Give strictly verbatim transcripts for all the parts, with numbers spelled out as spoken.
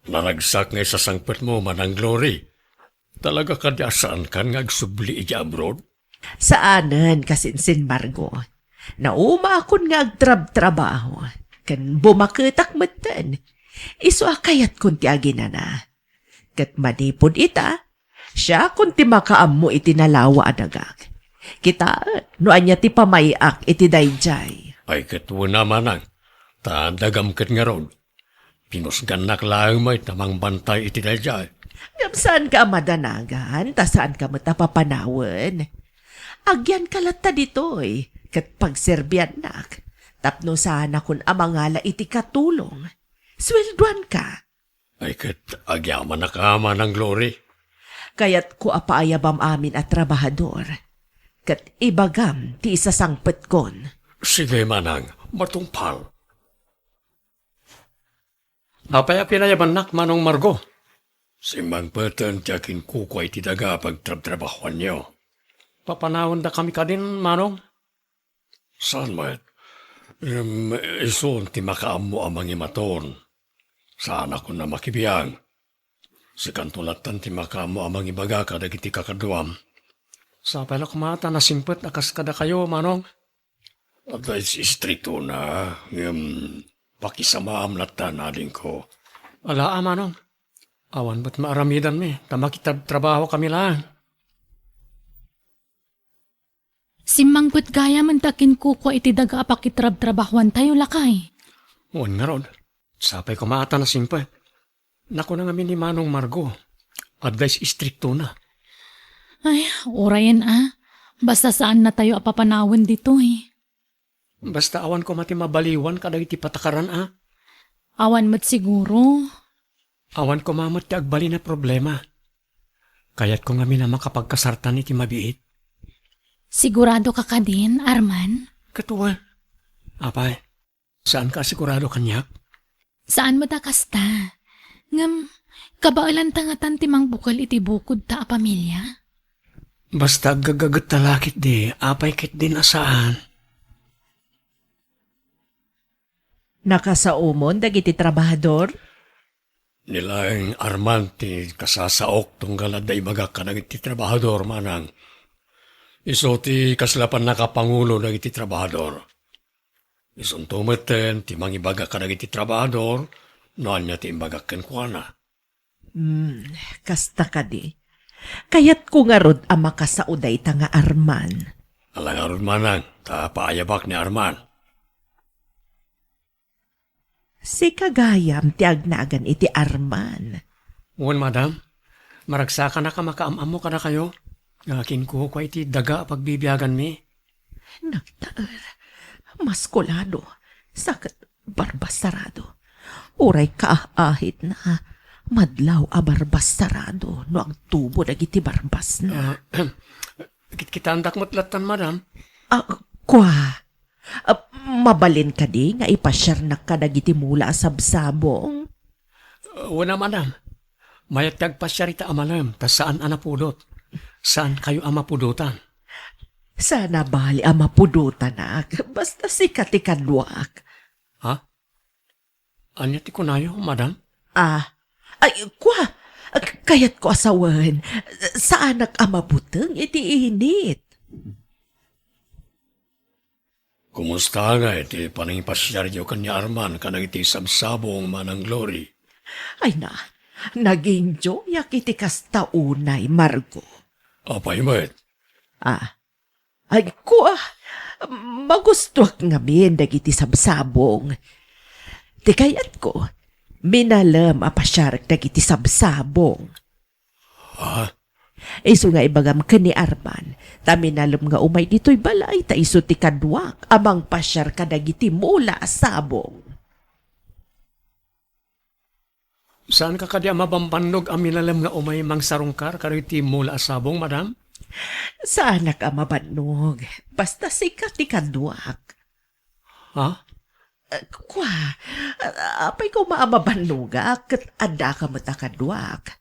Naragsak nga isasangpetmo, Manang Glory. Talaga kadi a saankan nga agsubli idiay abroad? Saanen, kasinsin Margo. Naumaakon nga agtrabtrabaho, ken bumaketak metten. Isu a kayatkon ti aginana. Ket manipud ita, siakon ti makaammo iti nalawa a dagak. Kitaem no ania ti pamay-ak iti daydiay. Ay, ket wen a, Manang, ta dagam ket ngarud. Pinusgannak laeng met a mangbantay iti daydiay. Ngem saanka a madanagan, ta saanka met a papanawen. Agyanka latta ditoy, ket pagserbiannak, tapno saanakon a mangala iti katulong. Sueldoanka. Ay, ket agyamanak a, Manang Glory. Kayatko a paayabam amin a trabahador, ket ibagam ti isasangpetkon. Sige, Manang, matungpal. Apay a pinayabannak, Manong Margo? Simmangpeten ti akinkukua iti daga a pagtrabtrabahuanyo. Papanawendakami kadin, Manong? Saan met? Em, isu ti makaammo a mangimaton. Saanakon a makibiag. Sikanto lattan ti makaammo a mangibaga kadagiti kakaduam. Sapay la koma ta nasingpet a kas kadakayo, Manong. Adda is-, istriktona, ngem pakisamaam lattan, adingko. Ala a, Manong. Awan met maaramidanmi, ta makitrabtrabahokami laeng. Simmangpet gayam ta kinkukua iti daga a pakitrabtrabahuantayo, lakay. Wen ngarud, sapay koma a ta nasingpet. Nakuna ngamin ni Manong Margo, adda is-, istriktona. Ay, urayen a. Basta saannatayo a papanawen ditoy. Basta awan koma ti mabaliwan kadagiti patakaran a. Awan met siguro. Awan koma met ti agbalin a problema. Kayatko ngamin a makapagkasartan iti mabiit. Sigurado ka kadin, Arman? Ket wen. Apay, saanka a sigurado kaniak? Saan met a kasta. Ngem, kabaelanta ngatan ti mangbukel iti bukodta a pamilia? Basta aggagagetta la ketdi, apay ketdin a saan. Nakasaomon dagiti trabahador? Ni laeng Arman ti kasasaok tunggal adda ibagak kadagiti trabahador, Manang. Isu ti kasla pannakapangulo dagiti trabahador. Isunto metten ti mangibaga kadagiti trabahador no ania ti imbagak kenkuana. Hmm, kasta kadi. Kayatko ngarud a makasao dayta nga Arman. Ala ngarud, Manang, ta paayabak ni Arman. Sika gayam ti agnagan iti Arman. Wen, madam. Maragsakanak a makaam-ammo kadakayo nga kinkukua iti daga a pagbibiaganmi. Nagtaer. Maskulado. Sa ket barbasarado. Uray kaah-ahitna, madlaw a barbasarado no agtubo dagiti barbasna. Ah, kit-, kitaendak met lattan, madam. Ah, kua. Ah, mabalin kadi nga ipasiarnak kadagiti mula a sabsabong? Ah, wen a, madam. Mayat ti agpasiar ita a malem, ta saan a napudot. Saankayo a mapudotan. Saan a bali a mapudotanak, basta sika ti kaduak. Ha? Ania ti kunayo, madam? Ah, ay, kua, kayatko a sawen, saanak a mabuteng iti init. Kumusta ngay ti panangipasiaryo ken ni Arman kadagiti sabsabong, Manang Glory? Ay na, nag-enjoyak iti kasta unay, Margo. Apay met? Ah, ay, kua, magustuak ngamin dagiti sabsabong. Ti kayatko, minalem a pasiarek dagiti sabsabong. Ha? Isu nga ibagam ken ni Arman, ta minalem nga umay ditoy balay, ta isu ti kaduak a mangpasiar kadagiti mula a sabong. Saanka kadi a mabambannog a minalem nga umay mangsarungkar kadagiti mula a sabong, madam? Saanak a mabannog. Basta sika ti kaduak. Ha? Eh, kua, eh, apay koma a mabannogak ket addaka met a kaduak.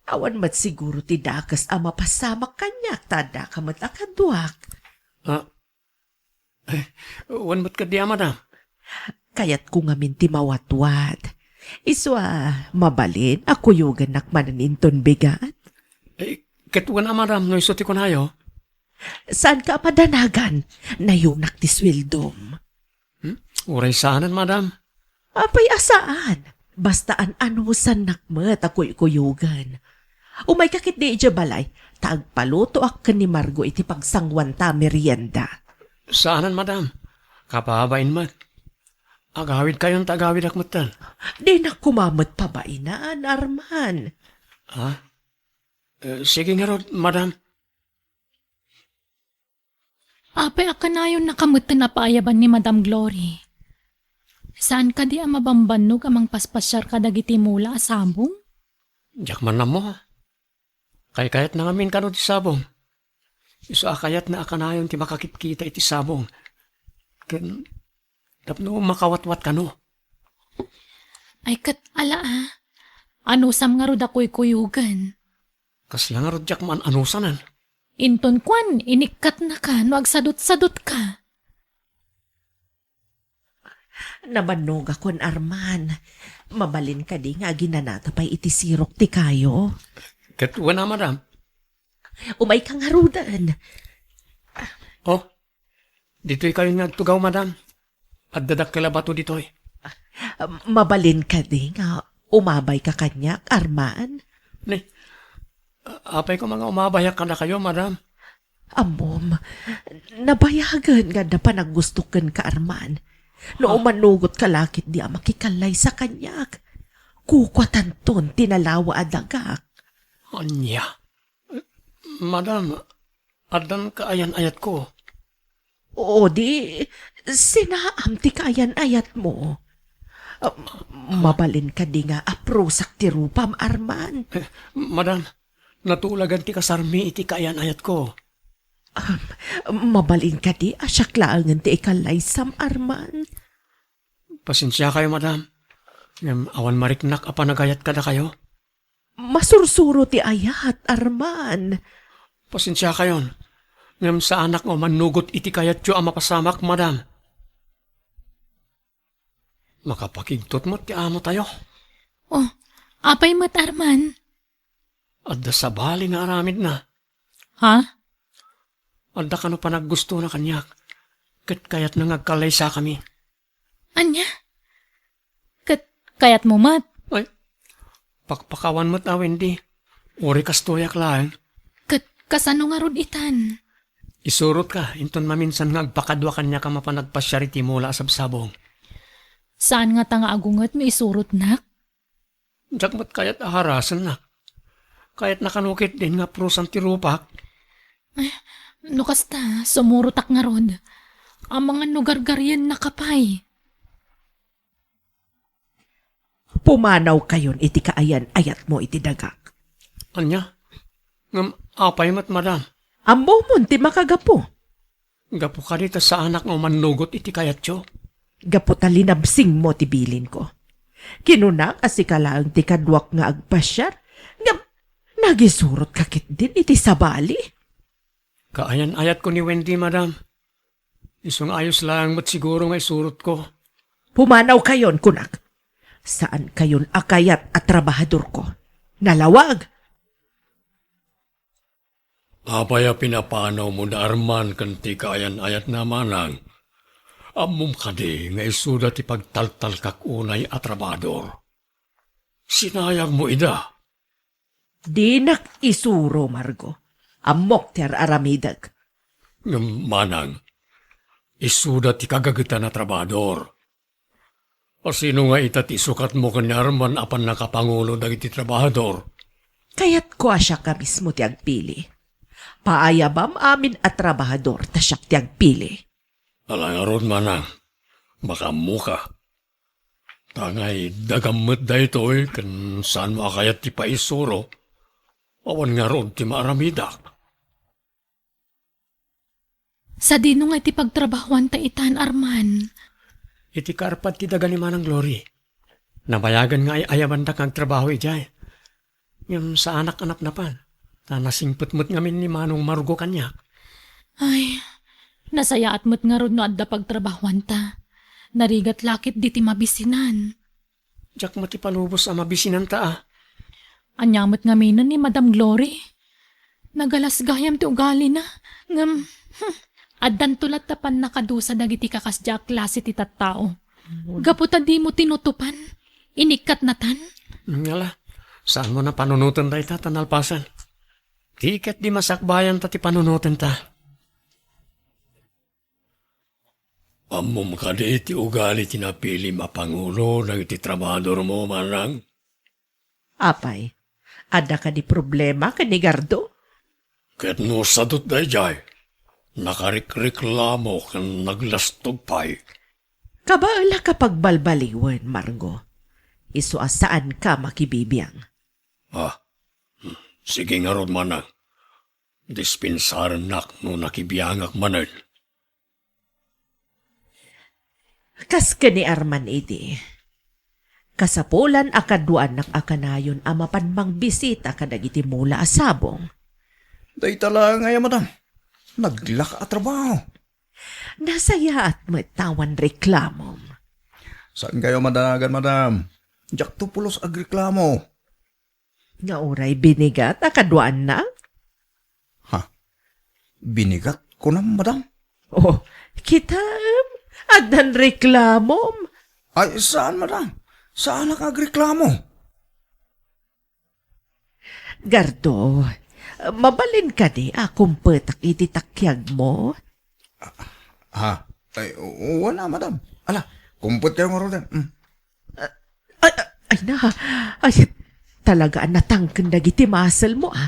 Awan met siguro ti dakes a mapasamak kaniak ta addaka met a kaduak. Ah, eh, wen met kadi a, madam. Kayatko ngamin ti mawatwat. Isu a, mabalin a kuyogannak manen inton bigat? Eh, ket wen a, madam, no isu ti kunayo. Saanka a madanagan? Nayunak ti sueldom. Hmm? Uray saanen, madam. Apay a saan? Basta an-anusannak met a kuykuyogan. Umayka ketdi idiay balay, ta agpalutoak ken ni Margo iti pagsanguanta a merienda. Saanen, madam. Kababain met. Agawidkayon ta agawidak metten. Dinak koma met pabainan, Arman. Ah? Eh, sige ngarud, madam. Apay a kanayonnaka metten a paayaban ni Madam Glory? Saan kadi a mabambannog a mangpaspasiar kadagiti mula a sabong? Diak man ammo. Kaykayatna ngamin kano ti sabong. Isu a kayatna a kanayon ti makakitkita iti sabong. Ken tapno makawatwat kano. Ay, ket ala a. Anusam ngarud a kuykuyogan. Kasla ngarud diak maan-anusanen. Inton kuan, inikkatnaka no agsadutsadutka. Nabannogakon, Arman. Mabalin kadi nga aginanata pay iti sirok ti kayo? Ket wen a, madam. Umayka ngaruden. Oh, ditoykayon nga agtugaw, madam. Adda dakkel a bato ditoy. Mabalin kadi nga umabayka kaniak, Arman? Ni, apay koma nga umabayak kadakayo, madam? Ammom, nabayagen nga adda panagustok kenka, Arman. No, ah, umanugotka la ketdi a makikallaysa kaniak, kukuatanton ti nalawa a dagak. Ania? Madam, addan kaayan-ayatko. O di, sinaam ti kaayan-ayatmo. Ah, mabalin kadi nga aprusak ti rupam, Arman? Eh, madam, natulagan ti kasarmi iti kaayan-ayatko. Ah, mabalin kadi a siak laengen ti ikallaysam, Arman? Pasensiakayo, madam. Ngem awan mariknak a panagayat kadakayo. Masursuro ti ayat, Arman. Pasensiakayon, ngem saanak nga umannugot iti kayatyo a mapasamak, madam. Makapakigtot met ti amotayo. Oh, apay met, Arman? Adda sabali nga aramidna. Ha? Adda kano panaggustona kaniak, ket kayatna nga agkallaysakami. Ania? Ket kayatmo met? Ay, pakpakawan met a, Wendy. Uray kastoyak laeng. Ket kasano ngarud itan? Isurotka, inton maminsan nga agpakadua kaniak a mapan agpasiar iti mula a sabsabong. Saan ngata nga agunget no isurotnak? Diak met kayat a harasennak. Kayatna kano ketdin nga aprusan ti rupak. Eh, no kasta, sumurotak ngarud. Amangan no gargariennaka pay. Pumanawkayon iti kaayan-ayatmo iti dagak. Ania? Ngem apay met, madam? Ammomon ti makagapu. Gapu kadi ta saanak nga umannugot iti kayatyo? Gapu ta linabsingmo ti bilinko. Kinunak a sika laeng ti kaduak nga agpasiar, ngem nagisurotka ketdin iti sabali. Kaayan-ayatko ni Wendy, madam. Isu nga ayos laeng met siguro nga isurotko. Pumanawkayon, kunak. Saankayon a kayat a trabahadorko. Nalawag! Apay a pinapanawmo da Arman ken ti kaayan-ayatna, manang? Ammom kadi nga isuda ti pagtaltalkak unay a trabahador? Sinayangmo ida. Dinak isuro, Margo. Ammok ti ar-aramidek. Ngem, manang, isuda ti kagagetan a trabahador. A sino nga ita ti isukatmo ken ni Arman a pannakapangulo dagiti trabahador? Kayatko a siak a mismo ti agpili. Paayabam amin a trabahador ta siak ti agpili. Ala ngarud, manang, makaammoka. Ta ngay dagam met daytoy ken saanmo a kayat ti paisuro, awan ngarud ti maaramidak. Sadino nga iti pagtrabahoanta itan, Arman? Iti kaarpad ti daga ni Manang Glory. Nabayagan nga ay-ayabandak nga agtrabaho idiay. Ngem saanak a napnapan, ta nasingpet met ngamin ni Manong Margo kaniak. Ay, nasayaat met ngarud no adda pagtrabahoanta. Narigat la ketdi ti mabisinan. Diak met ipalubos a mabisinanta a. Ania met ngamin ni Madam Glory? Nagalas gayam ti ugalina. Ngem, hmm, addanto latta pannakadusa dagiti kakasdiak a klase ti tattao. Gapu ta dimo tinutupan, inikkatnatan. Ngala, saanmo a panunoten dayta ta nalpasen. Ti ket di masakbayanta ti panunotenta. Ammom kadi ti ugali ti napilim a pangulo dagiti trabahadormo, Manang? Apay, adda kadi problema ken ni Gardo? Ket no sadut daydiay, nakarikreklamo ken naglastog pay. Kabaelak a pagbalbaliwen, Margo. Isu a saanka makibibiang. Ah, hmm. Sige ngarud, Manang. Dispensarennak no nakibiangak manen. Kas ken ni Arman idi, kasapulan a kaduaannak a kanayon a mapan mangbisita kadagiti mula a sabong. Dayta laeng aya, madam. Naglaka a trabaho. Nasayaat met ta awan reklamom. Saankayo madanagan, madam. Diakto pulos agreklamo. Nga uray binigat a kaduaannak? Ha? Binigat, kunam, madam? Oh, kitaem, addan reklamom. Ay, saan, madam? Saanak agreklamo? Gardo, mabalin kadi a kumpetak iti takiagmo? Ha? Ay, u-, wen a, madam. Ala, kumpetkayo ngaruden. Mm. Ay, ay, ay na. Ay, talaga a natangken dagiti muscle mo, ah.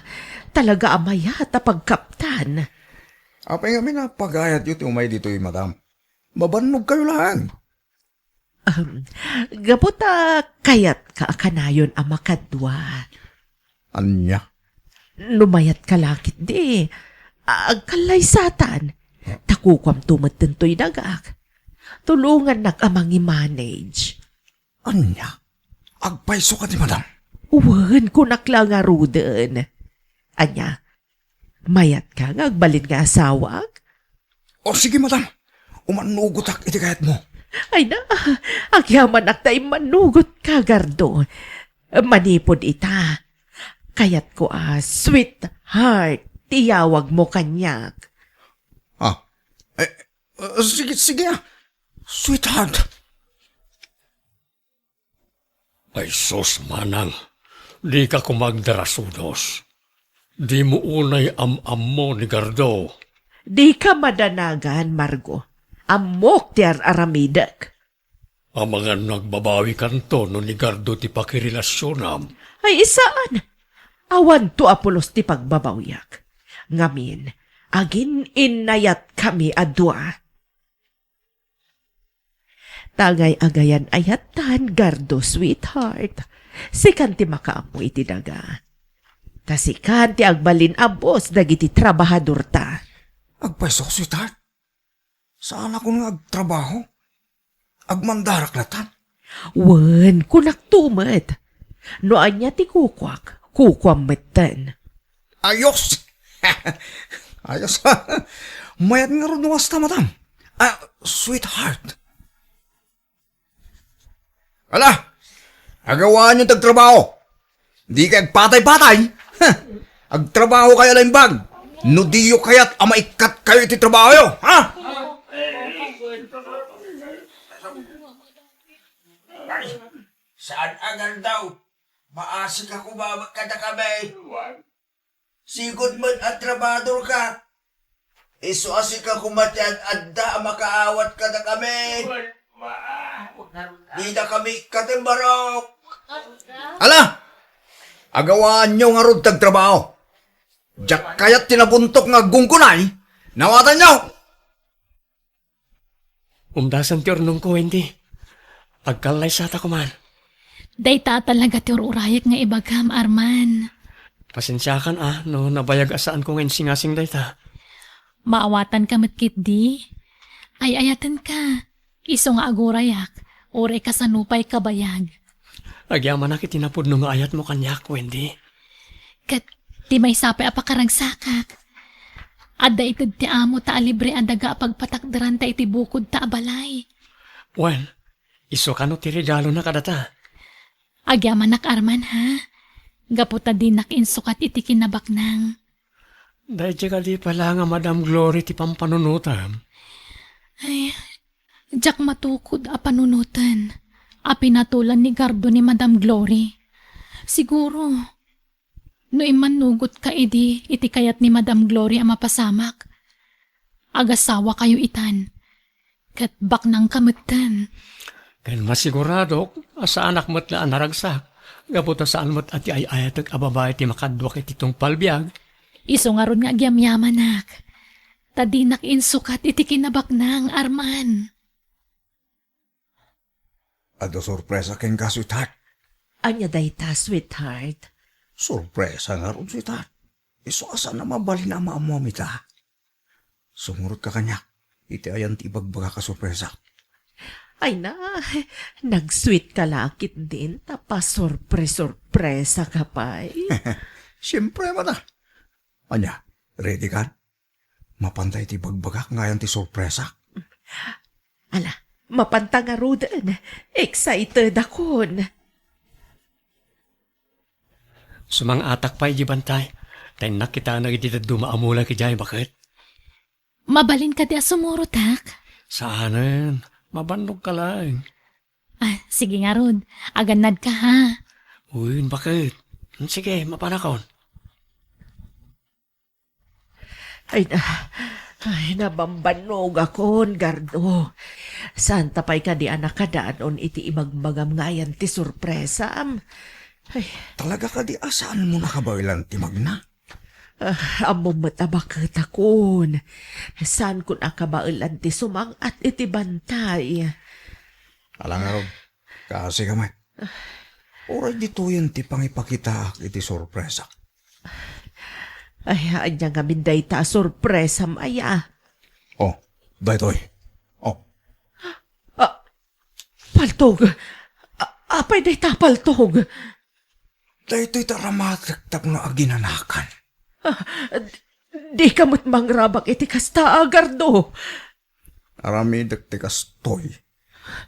Talaga a mayat a pagkaptan. Apay ngamin a pagayatyo ti umay ditoy, madam? Mabannogkayo laeng. Ahem. Gapu ta kayatka a kanayon a makadua. Ania? No mayatka la ketdi, agkallaysatan. Ta kukuamto metten toy dagak. Tulongannak a mangi-manage. Ania? Agpayso kadi, madam? Wen, kunak la ngaruden. Ania? Mayatka nga agbalin nga asawak? O, sige, madam. Umannugotak iti kayatmo. Ay na, agyamanak ta immannugotka, Gardo. Manipud ita, kayatko a sweetheart ti iyawagmo kaniak. Ah, eh, eh, sige, sige, ah. Sweetheart. Ay sus, Manang, dika koma agdarasudos. Dimo unay am-ammo ni Gardo. Dika madanagan, Margo. Ammok ti ar-aramidek. Amangan no agbabawikanto no ni Gardo ti pakirelasionam. Ay, saan. Awanto a pulos ti pagbabawiak. Ngamin, agin-innayatkami a dua. Ta agay-agayan ayattan, Gardo, sweetheart. Sikan ti makaammo iti daga. Ta sikan ti agbalin a boss dagiti trabahadorta. Agpayso, sweetheart. Saanakon nga agtrabaho. Agmandarak latan. Wen, kunakto met. No ania ti kukuak, kukuam metten. Ayos! Ayos. Mayat ngarud no kasta, madam. Ah, sweetheart. Ala, agawaanyo ti agtrabaho. Dikay agpatay-patay. Ha? Agtrabahokayo a naimbag. No diyo kayat a maikkat kayo iti trabahoyo, ha? Saan a Gardo? Maasika koma kadakami. Sigud met a trabahadorka. Isu a sika koma ti ad-adda a makaawat kadakami. Didakami ikkaten barok. Ala! Agawaanyo ngarud ti agtrabaho. Diak kayat ti nabuntok nga aggunggunay. Nawatanyo! Umdasen ti urnongko, Wendy. Agkallaysata koman. Dayta a talaga ti ur-urayek nga ibagam, Arman. Pasensiakan a no nabayag a saanko nga insingasing dayta. Maawatanka met ketdi. Ay-ayatenka. Isu nga agurayak, uray kasano pay kabayag. Agyamanak iti napudno nga ayatmo kaniak, Wendy. Ket ti maysa pay a pakaragsakak, adda ited ti amo ta a libre a daga a pagpatakderanta iti bukodta a balay. Wen, isu kano ti regalona kadata? Agyamanak, Arman, ha? Gapu ta dinak insukat iti kinabaknang. Daydi kadi pay la nga Madam Glory ti pampanunotam? Ay, diak matukod a panunoten a pinatulan ni Gardo ni Madam Glory. Siguro, no immannugotka idi iti kayat ni Madam Glory a mapasamak, agasawakayo itan, ket baknangka metten. Ken masiguradok a saanak met la a naragsak, gapu ta saan met a ti ay-ayatek a babai ti makaduak iti tungpal biag. Isu ngarud nga agyamyamanak, ta dinak insukat iti kinabaknang, Arman. Adda sorpresa kenka, sweetheart. Ania dayta, sweetheart? Sorpresa ngarud, sweetheart. Isu a saan a mabalin a maammuam ita. Sumurotka kaniak iti ayan ti ibagbagak a sorpresa. Ay na, nag-sweet ka la ketdin, ta pasorpre-sorpresa ka pay. Siyempre, mata. Ania, ready kan? Mapanta iti ibagbagak nga ayan ti sorpresa. Ala, mapanta ngaruden. Excited akon. Sumang-atak pay di bantay. Ta innak kitaen dagiti dadduma a mulak idiay, baket. Mabalin kadi a sumurotak? Saanen. Mabannogka laeng. Ah, sige ngarud. Agannadka, ha? Uy, baket. Sige, mapanakon. Ay na, ay, nabambannogakon, Gardo. Saanta pay kadi a nakadanon iti ibagbagam nga ayan ti sorpresam? Ay. Talaga kadi a saanmo nakabaelan ti magna? Ah, ammom met a baketakon. Saankon a kabaelan ti sumang-at iti bantay. Ala ngarud, kaasi ka met. Uray ditoyen ti pangipakitaak iti sorpresa. Ay, ania ngamin dayta a sorpresam aya? Oh, daytoy. Oh. Ah, paltog. A-, apay dayta a paltog? Daytoy ti aramatek tapno aginanakan. Ah, di-, dika met mangrabak iti kasta, Gardo. Aramidek ti kastoy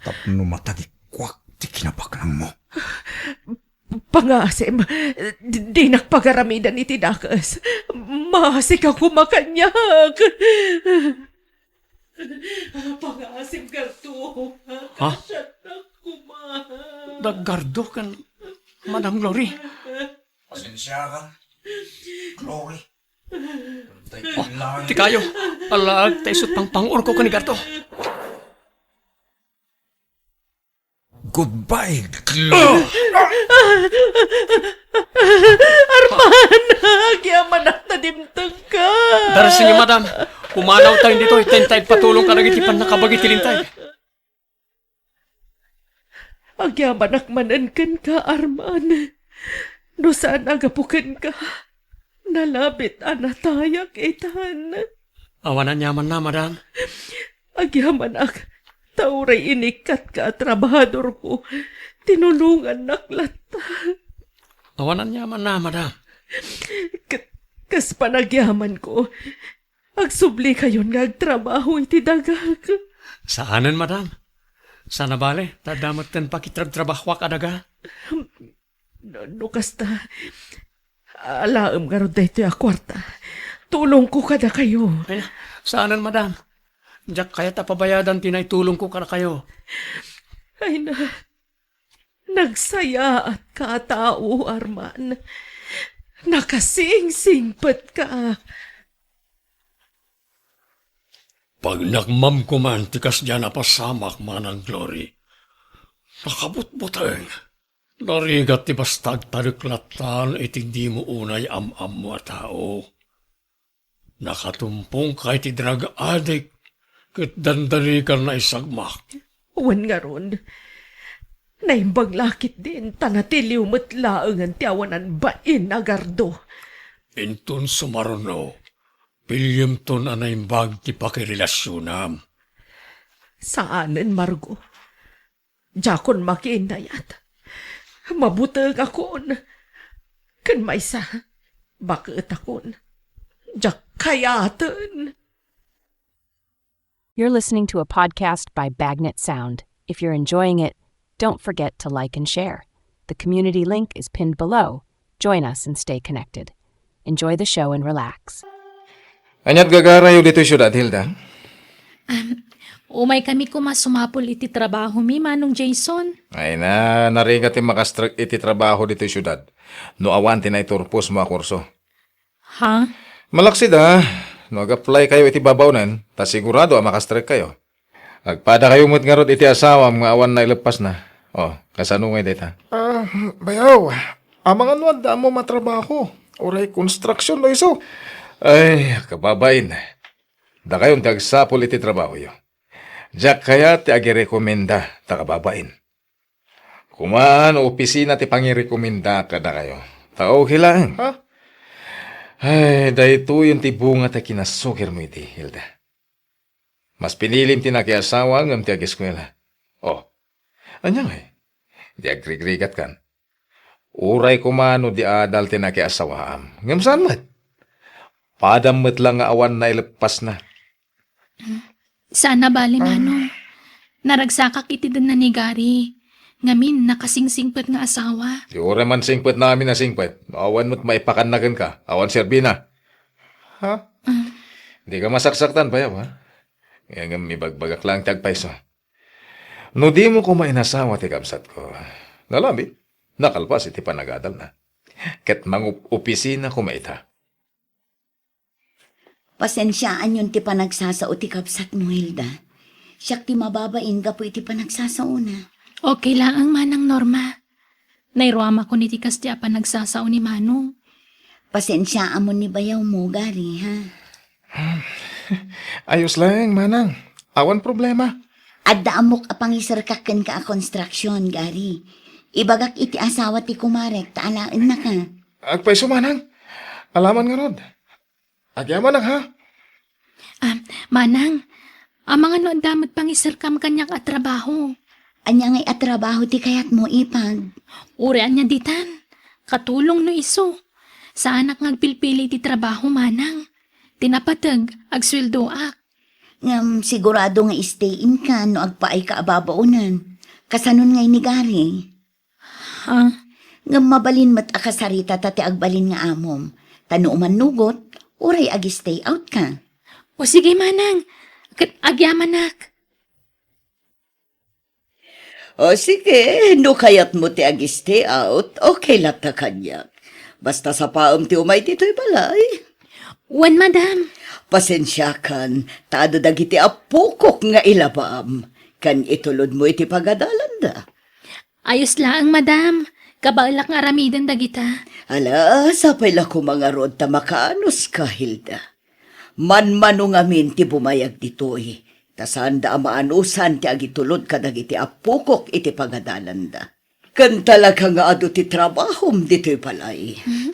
tapno matagikuak ti kinabaknangmo. Pangasim, di-, dinak pagaramidan iti dakes. Maasika koma kaniak. Pangasim, Gardo. Ha? Kaasiatak koma. Da Gardo ken Madam Glory. Pasensiakan, Glory. Oh, ti kayo. Alaag ta isut pangpanguorko ken ni Gardo. Goodbye, Glory. Arman, agyamanak ta dimtengka. Darasengyo, madam. Pumanawtayo ditoy, ta inta agpatulong kadagiti pannakabagi ti linteg. Agyamanak manen kenka, Arman. No saan a gapu kenka, nalabit a natayak itan. Awan aniamanna, madam. Agyamanak, ta uray inikkatka a trabahadorko, tinulongannak latta. Awan aniamanna, madam. K-, kas panagyamanko, agsublikayon nga agtrabaho iti dagak. Saanen, madam. Saan a bale, ta adda metten pakitrabtrabahoak a daga. No, no kasta, alaem ngarud daytoy a kuarta. Tulongko kadakayo. Ay, saanen, madam. Diak kayat a pabayadan ti naitulongko kadakayo. Ay na, nagsayaatka a tao, Arman. Nakasingsingpetka. Pagnakmamko man ti kasdiay a napasamak, Manang Glory. Nakabutbuteng. Narigat ti basta agtalek lattan iti dimo unay am-ammo a tao. Nakatumpongka iti drug addict ket dandani ka naisagmak. Wen ngarud, naimbag la ketdin ta natiliw met laengen ti awanan bain a Gardo. Inton sumaruno, piliyemton a naimbag ti pakirelasionam. Saanen, Margo. Diakon makiinnayat. Mabutengakon. Ken maysa, baketakon. Diak kayaten. You're listening to a podcast by Bagnet Sound. If you're enjoying it, don't forget to like and share. The community link is pinned below. Join us and stay connected. Enjoy the show and relax. Ania't gagarayo ditoy siudad, Hilda? Um, umay kami koma sumapul iti trabaho mi, Manong Jason. Ay na, narigat ti makastrek iti trabaho ditoy siudad. No awan ti naiturpos mo a kurso. Ha? Malaksid a, no ag-apply kayo iti babaonen, ta sigurado a makastrek kayo. Agpada kayo met ngarud iti asawam nga awan naileppasna. O, kasano ngay dayta? Ah, bayaw, amangan no adda mo matrabaho. Uray konstruksyon no isu. Ay, kababain. Dakayon ti agsapul iti trabahoyo. Diak kayat ti agirekomenda ta kababain. Kuman opisina ti pangirekomenda kadakayo. Ta okay laeng. Ha? Ay, daytoyen ti bunga ti kinasukirmo iti, Hilda. Mas pinilim ti nakiasawa ngem ti ageskuela. O, ania ngay? Di agrigrigatkan. Uray koma no di adal ti nakiasawaam. Ngem saan met? Padam met la nga awan naileppasna. Saan a bale, Manong. Naragsakak iti denna ni Gary. Ngamin, nakasingsingpet nga asawa. Di uray man singpet na amin a singpet. No awan met maipakanna kenka, awan serbina. Ha? Ah. Di ka masaksaktan, bayaw, ha? Ngem ibagbagak lang ti agpayso. No di mo koma inasawa ti kabsatko, nalabit, nakalpas iti panagadalna. Ket mangup-opisina koma ita. Pasensiaanyon ti panagsasao ti kabsatmo, Hilda. Siak ti mababain gapu iti panagsasaona. Okay laeng, Manang Norma. Nairuamakon iti kasdi a panagsasao ni Manong. Pasensiaamon ni bayawmo, Gary, ha? Ayos laeng, Manang. Awan problema. Adda ammok a pangiserkak kenka a konstruksyon, Gary. Ibagak iti asawa ti kumarek ta alaennaka. Agpayso, Manang. Alaman ngarud. Agyamanak, ha? Ah, Manang, amangan no adda met pangiserkam kaniak a trabaho. Ania ngay a trabaho ti kayatmo, ipag? Uray ania ditan. Katulong no isu. Saanak nga agpilpili iti trabaho, Manang. Ti napateg, agsueldoak. Ngem sigurado nga stay-inka no agpaayka a babaonen. Kasanon ngay ni Gary? Ha? Ngem mabalin met a kasarita ta ti agbalin nga amom. Ta no umannugot, uray ag-stay out ka. O sige, Manang. Ket agyamanak. O sige, no kayatmo ti ag-stay out, okay latta kaniak. Basta sapaem ti umay ditoy balay. Wen, madam. Pasensiakan, ta adu dagiti appokok nga ilabam. Ken itulodmo iti pagadalanda. Ayos laeng, madam. Kabaelak nga aramiden dagita. Ala, sapay la koma ngarud ta makaanus ka, Hilda. Manmano ngamin ti bumayag ditoy, ta saanda a maanusan ti agitulod kadagiti appokok iti pagadalanda. Ken talaga nga adu ti trabahom ditoy balay. Mhm.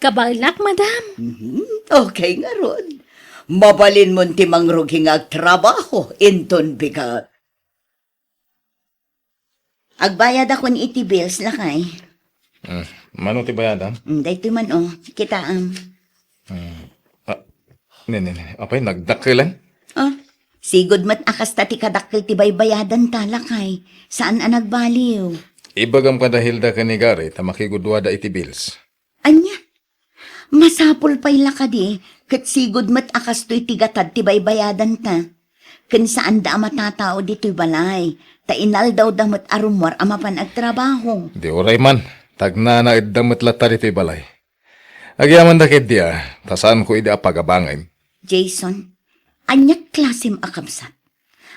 Kabaelak, madam. Mhm. Okay ngarud. Mabalinmon ti mangrugi nga agtrabaho inton bigat. Agbayadakon iti bills, lakay. Mm, mano ti bayadam? Mm, daytoy man, oh. Kitaem. Mm. Ah, ne, ne, ne. Apay, nagdakkelen? Oh, sigud met a kasta ti kadakkel ti baybayadanta, lakay. Saan a nagbaliw. Ibagam kada Hilda ken ni Gary ta makigudwada iti bills. Ania? Masapul pay la kadi, ket sigud met a kastoy ti gatad ti baybayadanta. Ken saanda a matatao ditoy balay, ta inaldawda met a rummuar a mapan agtrabaho. Di uray man, ta agnanaedda met latta ditoy balay. Agyamanda ketdi a, ta saanko idi a pagabangen. Jason, ania klasem a kabsat?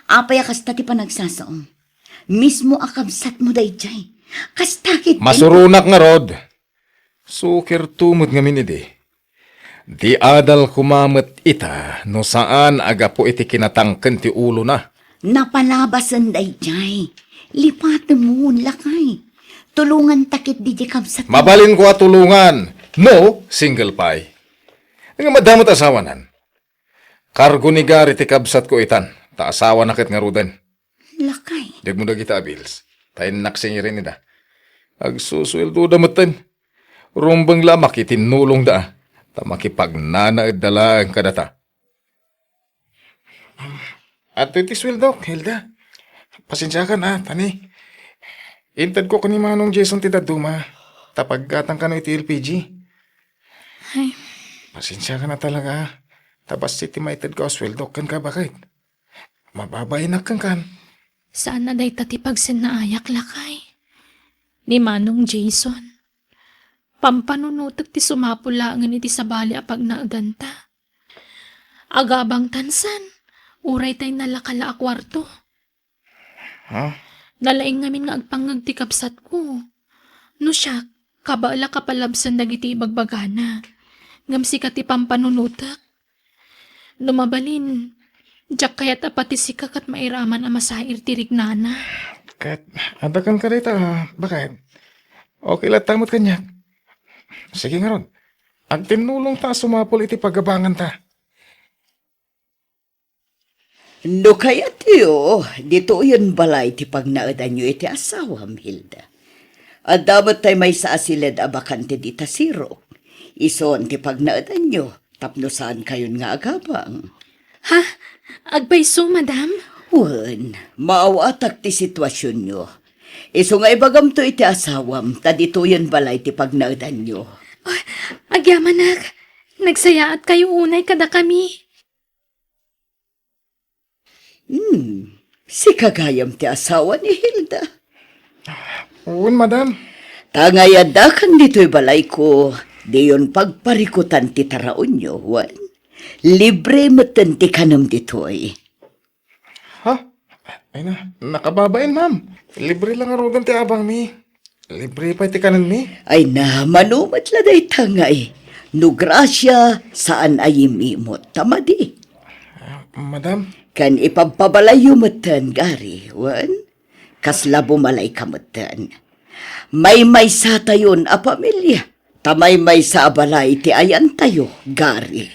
Apay a kasta ti panagsasaom? Mismo a kabsatmo daydiay. Kasta ketdi. Masuronak ngarud. Sukirto met ngamin idi. Di adal koma met ita no saan a gapu iti kinatangken ti ulona. Napalabasen daydiay. Lipatemon, lakay. Tulonganta ketdi diay kabsatmo. Mabalinko a tulongan. No, single pay. Nga madamot asawanan. Kargo ni Gary ti kabsatko itan, ta asawana ket ngaruden. Lakay. Dagmo dagita a bills, ta innak singirin ida. Agsusueldoda metten. Rumbeng la makitinnulongda, ta makipagnanaedda laeng kadata. Adtoy ti sueldok, Hilda. Pasensiakan, a, tani. Intedko ken ni Manong Jason ti dadduma, ta paggatang kano iti L P G. Ay. Pasensiakan a talaga, a. Ta bassit ti maitedko a sueldok kenka, baket. Mababainak kenkan. Saan a dayta ti pagsennaayak, lakay. Ni Manong Jason. Pampanunotek ti sumapul laengen iti sabali a pagnaedanta. Agabang ta san, uray tay nalakala a kuarto. Ha? Nalaing ngamin nga agpangngeg ti kabsatko. No siak, kabaelak a palabsen dagiti ibagbagana. Ngem sika ti pampanunotek. No mabalin, diak kayat a pati sika ket mairaman a masair ti riknana. Ket, adda kenka dayta, a, baket. Okay latta met kaniak. Sige ngarud, agtinnulongta a sumapul iti pagabanganta. No kayatyo, ditoyen balay ti pagnaedanyo iti asawam, Hilda. Adda met tay maysa a siled a bakante dita sirok. Ison ti pagnaedanyo tapno saankayon nga agabang. Ha? Agpayso, madam? Wen, maawatak ti situasionyo. Isu nga ibagamto iti asawam, ta ditoyen balay ti pagnaedanyo. Oh, agyamanak, nagsayaatkayo unay kadakami. Hmm, sika gayam ti asawa ni Hilda. Wen, madam. Ta nga addakan ditoy balayko, diyon pagparikutan ti taraonyo, wen? Libre metten ti kanem ditoy. Ha? Ay na, nakababain, ma'am. Libre lang ngaruden ti abangmi. Libre pay ti kanenmi. Ay na, mano met la dayta ngay. No grasia, saan a yim-imot ta madi. Ah, madam. Ken ipabpabalayyo metten, Gary, wen? Kasla bumalayka metten. Maymaysatayon a pamilia, ta maymaysa a balay ti ayantayo, Gary.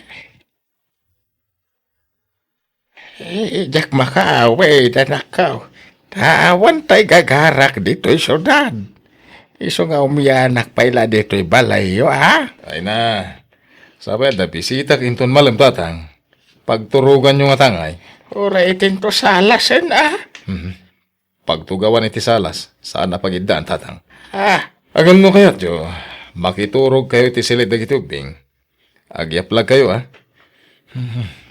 Eh, diak makaawid, anakko. Ta awan tay gagarak ditoy siudad. Isu nga umianak pay la ditoy balayyo, a? Ay na. Sapay adda bisitak inton malem, tatang. Pagturoganyo ngata ngay. Uray itinto salasen, a? Mhm. Pagtugawan iti salas, saan a pagiddaan, tatang. Ah, ngem no kayatyo, makiturogkayo iti silid dagiti ubbing. Agyaplagkayo, a?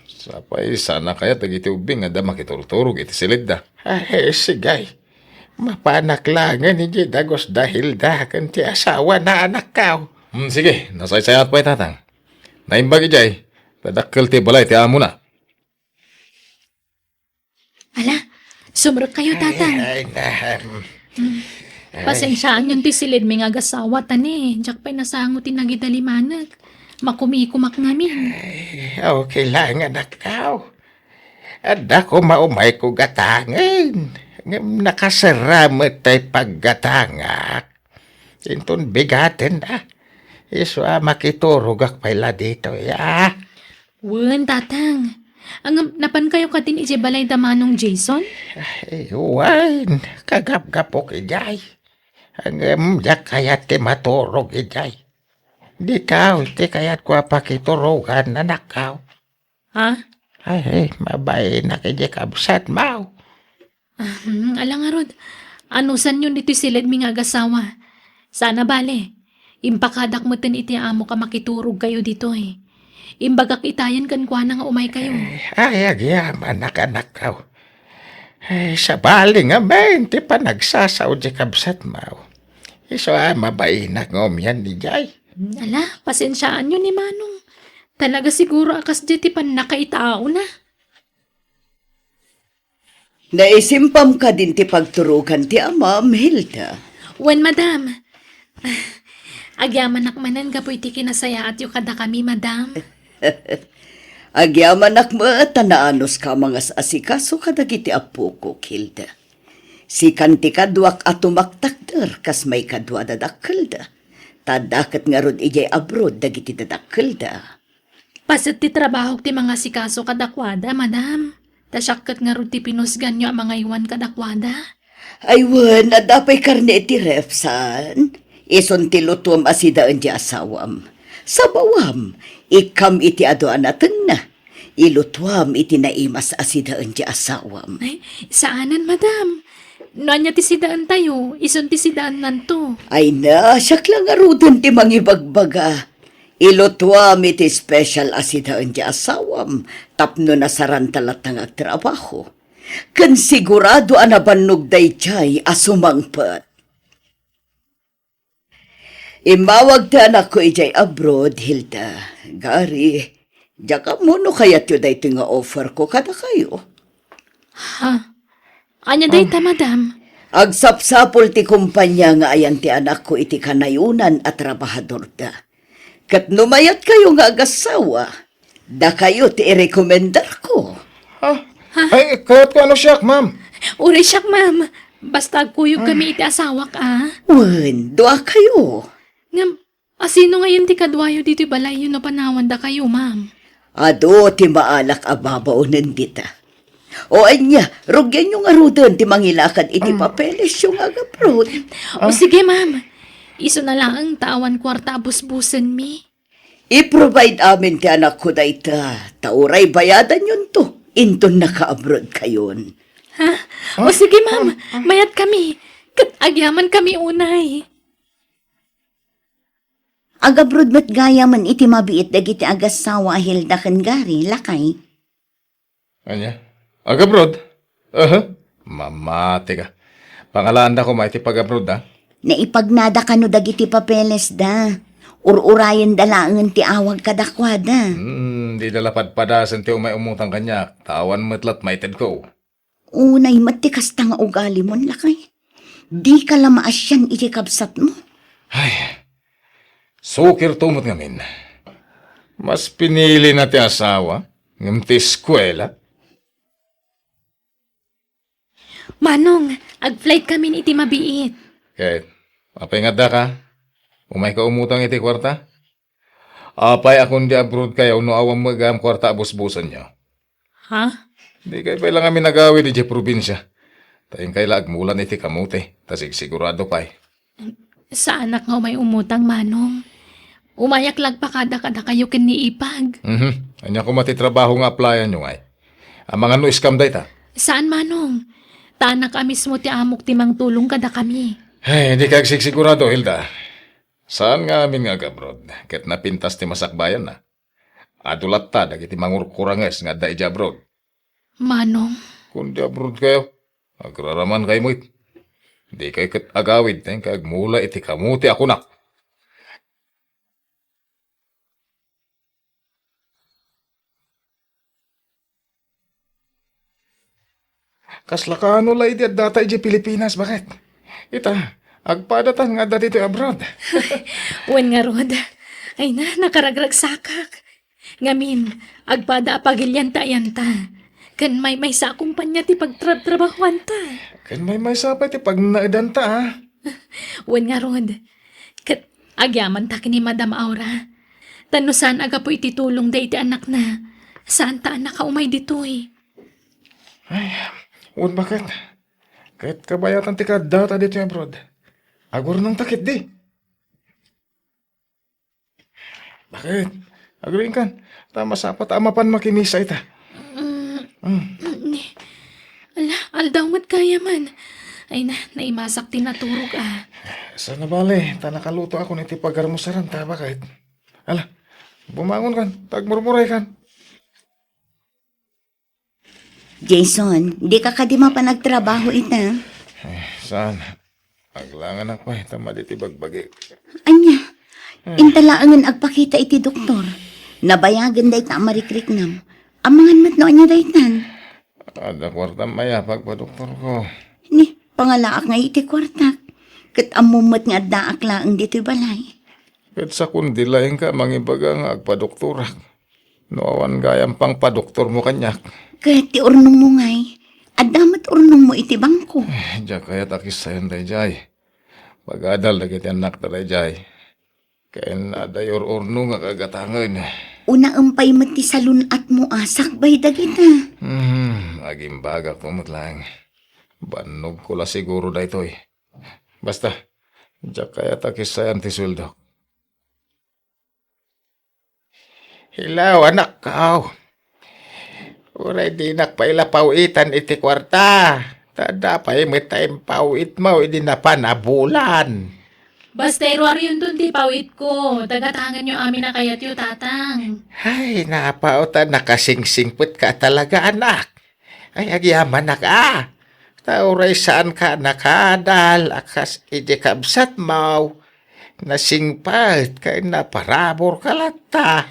Sapay, saan a kayat dagiti ubbing nga adda makiturturog iti silidda. Ay, sige. Mapanak laengen idiay dagus da Hilda ken ti asawana, anakko. Hmm, sige, nasaysayat pay, tatang. Naimbag idiay, ta dakkel ti balay ti amona. Ala, sumrekkayo, tatang. Ay, ay, na, mm. Pasensiaanyon ti silidmi nga agasawa, ta ne, diak pay nasango ti nagidalimanek. Makumikumak ngamin. Ay, okay lang, anakko. Adda koma umayko gatangen. Ngem nakaserra met tay paggatangak. Inton bigaten a. Isu a makiturogak pay la ditoy, a? Wen, tatang. Ngem, napankayo kadin idiay balay da Manong Jason? Ay, wen, kagapgapok idiay. Ngem, diak kayat ti maturog idiay. Dikaw ti kayatko a pakiturogan, anakko. Ha? Ay, ay, mabainak idiay kabsatmo. Ah, hmm, ala ngarud, anusanyon ditoy silidmi nga agasawa. Saan a bale, impakadak metten iti amok a makiturogkayo ditoy. Imbagak itayen kenkuana nga umaykayo. Ay, ay, agyamanak, anakko. Ay, sabali ngamin ti panagsasao diay kabsatmo. Isu a mabainak nga umian idiay. Hmm, ala, pasensiaanyo ni Manong. Talaga siguro a kasdiay ti pannakaitaona. Naisimpam kadin ti pagturogan ti amam, Hilda? Wen, madam. Agyamanak manen gapu iti kinasayaatyo kadakami, madam. Agyamanak met ta naanuska a mangas-asikaso kadagiti appokok, Hilda. Sikan ti kaduak a tumaktakder kas maikadua a dadakkelda. Ta adda ket ngarud idiay abroad dagiti dadakkelda. Paset ti trabahok ti mangasikaso kadakuada, madam. Ta siak ket ngarud ti pinusganyo a mangaywan kadakuada. Ay wen, adda pay karne iti ref, saan? Isun ti lutuam a sidaen ti asawam. Sabawam, ikkam iti adu a natengna. Ilutuam iti naimas a sidaen ti asawam. Ay, saanen, madam. No ania ti sidaentayo, isun ti sidaennanto. Ay na, siak la ngaruden ti mangibagbaga. Ilutuam iti special a sidaen ti asawam tapno nasaranta latta nga agtrabaho. Ken sigurado a nabannog daydiay a sumangpet. Immawag ti anakko idiay abroad, Hilda. Gary, diak ammo no kayatyo daytoy nga offer ko kadakayo. Ha? Ania dayta, madam? Agsapsapul ti kompania nga ayan ti anakko iti kanayonan a trabahadorda. Ket no mayatkayo nga agassawa, dakayo ti irekomendarko. Ha? Ay, kayatko a no siak, ma'am. Uray siak, ma'am. Basta agkuyog kami iti asawak, a. Wen, duakayo. Ngem, asino ngayen ti kaduayo ditoy balayyo no panawandakayo, ma'am? Adu ti maalak a babaonen dita. O ania, rugianyo ngaruden ti mangilakad iti papelesyo nga agaprod. O sige, ma'am. Isuna laeng ta awan kuarta a busbusenmi. I-provide amin ti anakko dayta, ta uray bayadanyonto inton nakaabroad kayon. Ha? O sige, ma'am. Mayat kami. Ket agyaman kami unay. Agabroad met gayamen iti mabiit dagiti agassawa a Hilda ken Gary, lakay. Ania? Agabroad? Aha. Mamati ka. Pangalaanda koma iti pagabroad, a? Naipagnada kano dagiti papelesda. Ur-urayenda laengen ti awag kadakuada. Hmm, dida la padpadasen ti umay umutang kaniak, ta awan met lat maitedko. Unay met ti kasta nga ugalimon, lakay. Dika la maasian iti kabsatmo. Ay, sukirto met ngamin. Mas pinilina ti asawa, ngem ti eskuela. Manong, ag-flight kamin iti mabiit. Ket, apay nga addaka? Umayka umutang iti kuarta? Apay a kundi abroad kayo no awan met gayam kuarta a busbusenyo? Ha? Dikay pay la ngamin agawid idiay probinsia. Ta inkay la agmulan iti kamote, ta sigsigurado pay. Saanak nga umay umutang, Manong. Umayak la agpakada kadakayo ken ni Ipag. Mhm. Ania koma ti trabaho nga applyanyo ngay? Amangan no scam dayta? Saan, Manong. Ta anak a mismo ti amok ti mangtulong kadakami. Ay, dika agsigsigurado, Hilda. Saan nga amin nga agabroad, ket napintas ti masakbayanna. Adu latta dagiti mangurkuranges nga adda idiay abroad. Manong. Kundi abroad kayo, agraraman kayo met. Dikay ket agawid ta inkay agmula iti kamote a kunak. Kasla kaano la idi addata idiay Pilipinas, baket? Ita, agpadatan nga adda ditoy abroad. Wen ngarud. Ay na, nakaragragsakak. Ngamin, agpada a pagilianta ayanta. Ken maymaysa a kompania ti pagtrabtrabahuanta. Ken maymaysa pay ti pagnaedanta, a. Wen ngarud. Ket agyamanta ken ni Madam Aura. Ta no saan a gapu iti tulongda iti anakna, saanta a nakaumay ditoy. Ay, wen baket. Ket kabayatan ti kaaddata ditoy abroad. Agurnongta ketdi. Baket? Agriingkan. Ta masapata a mapan makimisa ita. Mm. Mm. Ni, ala, aldaw met gayamen. Ay na, naimasak ti naturog, a. Saan a bale, ta nakalutoakon iti pagarmusaranta, baket. Ala, bumangonkan, ta agmurmuraykan. Jason, dika kadi mapan agtrabaho ita? Eh, saan? Aglanganak pay ta madi ti bagbagik. Ania? Eh. Inta laengen agpakita iti doktor. Nabayagen dayta a marikriknam. Amangan met no ania daytan. Adda kuartam aya pagpadoktorko. Ni, pangalaak ngay iti kuartak. Ket ammom met nga addaak laeng ditoy balay. Ket sakon di laeng ka mangibaga nga agpadoktorak. No awan gayam pangpadoktormo kaniak. Ket ti urnongmo ngay, adda met urnongmo iti bangko. Eh, diak kayat a kissaen daydiay. Pagadal dagiti annakta daydiay. Ken adda ur-urno nga kagatangen. Unaem pay met ti salun-atmo a sakbay dagita. Hmm, agimbagakto met laeng. Bannogko la siguro daytoy. Basta, diak kayat a kissaen ti sueldok. Hello, anakko. Uray dinak pay la paw-itan iti kuarta. Adda pay met ta impaw-itmo idi napan a bulan. Basta iruarionton ti pawitko, ta gatangenyo amin a kayatyo, Tatang. Ay, napaw ta nakasingsingpet ka talaga, anak. Ay, agyamanak a. Ta uray saan ka nakadal a kas idi kabsatmo, nasingpet ken naparabur ka latta.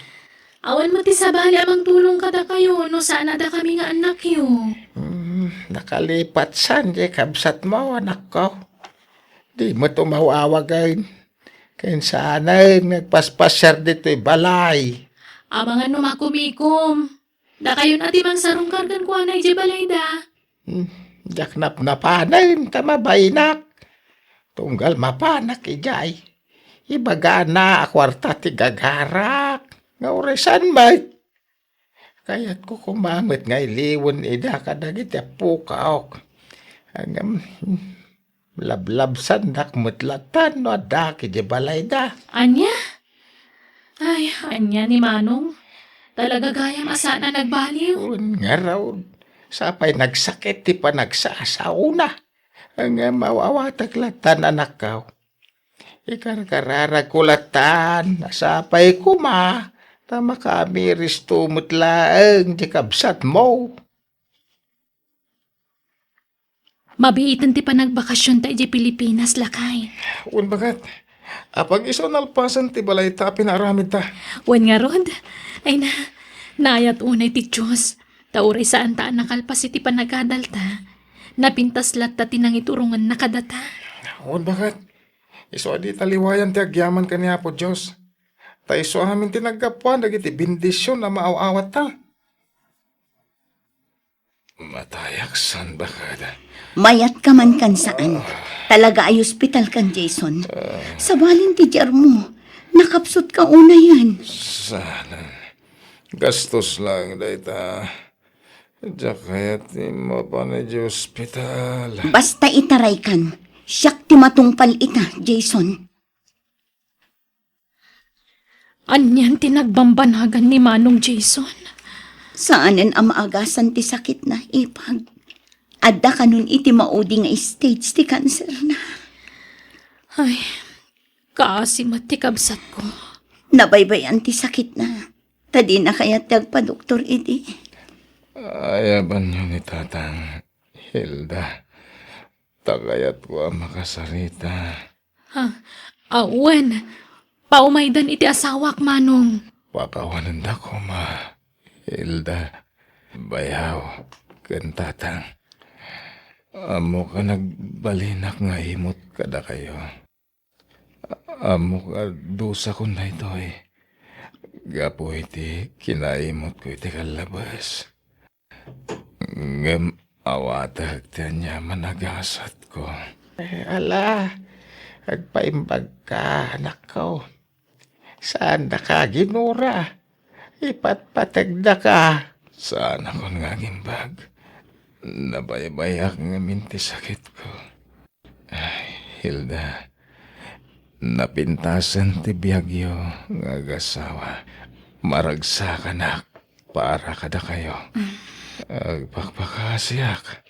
Awan met ti sabali a mangtulong kadakayo no saan a dakami nga annakyo. Hmm, nakalipat san diay kabsatmo, anakko. Di met umaw-awagen. Ken saanen nga agpaspasiar ditoy balay. Amangan no makumikom. Dakayon a ti mangsarungkar kenkuana idiay balayda. Hmm, diak napnapanen ta mabainak. Tunggal mapanak idiay, ibagana a kuarta ti gagarak. Nga uray saan met. Kayatko koma met nga iliwen ida kadagiti appokok. Ngem, lablabsandak met latta no addaak idiay balayda. Ania? Ay, ania ni Manong? Talaga gayam a saan a nagbaliw? Wen ngarud, sapay nagsakit ti panagsasaona. Ngem aw-awatek latta, anakko. Ikarkararagko latta a sapay koma ta makaamiristo met laeng ti kabsatmo. Mabiiten ti panagbakasionta idiay Pilipinas, lakay. Wen, baket. Apag isu a nalpasen ti balayta a pinaaramidta. Wen ngarud, ay na, naayat unay ti Dios. Ta uray saanta a nakalpas iti panagadalta, napintas latta ti nangiturongenna kadata. Wen, baket. Isu a dita liwayan ti agyaman ken ni Apo Dios. Ta isu amin ti naggapuan dagiti bendision a maaw-awatta. Matayak san, baket. Mayatka man kan saan. Talaga ay ospital kan, Jason. Sabalin ti diarmo. Nakapsutka unayen. Saan? Gastos laeng dayta. Diak kayat ti mapan idiay ospital. Basta itaraykan, siak ti matungpal ita, Jason. Anian ti nagbambanagan ni Manong Jason? Saanen a maagasan ti sakitna, ipag. Adda kanon iti maudi nga stage ti kanserna. Ay, kaasi met ti kabsatko. Nabaybay-an ti sakitna. Ta dina kayat ti agpadoktor idi. Ayabanyo ni Tatang, Hilda. Ta kayatko a makasarita. Ha? Awan. Paumaydan iti asawak, Manong. Pakawanenda koma, Hilda, bayaw, ken Tatang. Ammok a nagbalinak nga imot kadakayo. Ammok a dusakon daytoy gapu iti kinaimutko iti kallabes. Ngem awatek ti aniaman a gasatko. Eh, ala, agpaimbagka, anakko. Saandaka ginura. Ipatpategdaka. Saanakon nga agimbag. Nabaybayak ngamin ti sakitko. Ay, Hilda, napintasen ti biagyo nga agasawa. Maragsakanak para kadakayo. Agpakpakasiak.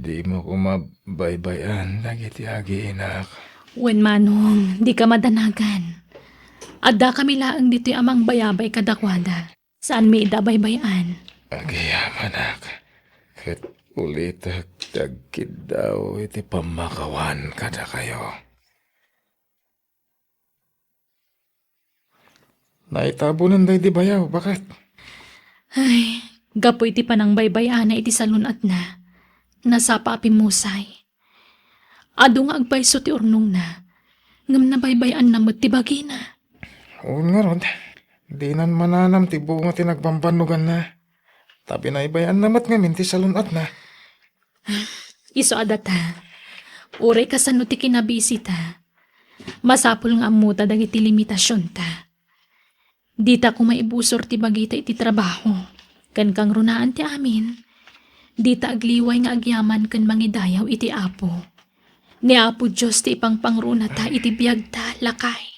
Dimo koma baybay-an dagiti agiinak. Wen, Manong, dika madanagan. Addakami laeng ditoy a mangbayabay kadakuada. Saanmi ida baybay-an. Agyamanak, ket ulitek ti agkiddaw iti pammakawan kadakayo. Naitabonen daydi bayaw, baket. Ay, gapu iti panangbaybay-ana iti salun-atna, nasapa a pimmusay. Adu nga agpayso ti urnongna, ngem nabaybay-anna met ti bagina. Wen ngarud, dinan mananam ti bunga ti nagbambannoganna. Ta binaybay-anna met ngamin ti salun-atna. Isu a data, uray kasano ti kinabisita, masapul nga ammota dagiti limitasionta. Dita koma ibusor ti bagita iti trabaho, ken kangrunaan ti amin, dita agliway nga agyaman ken mangidayaw iti Apo. Ni Apo Dios ti ipangpangrunata iti biagta, lakay.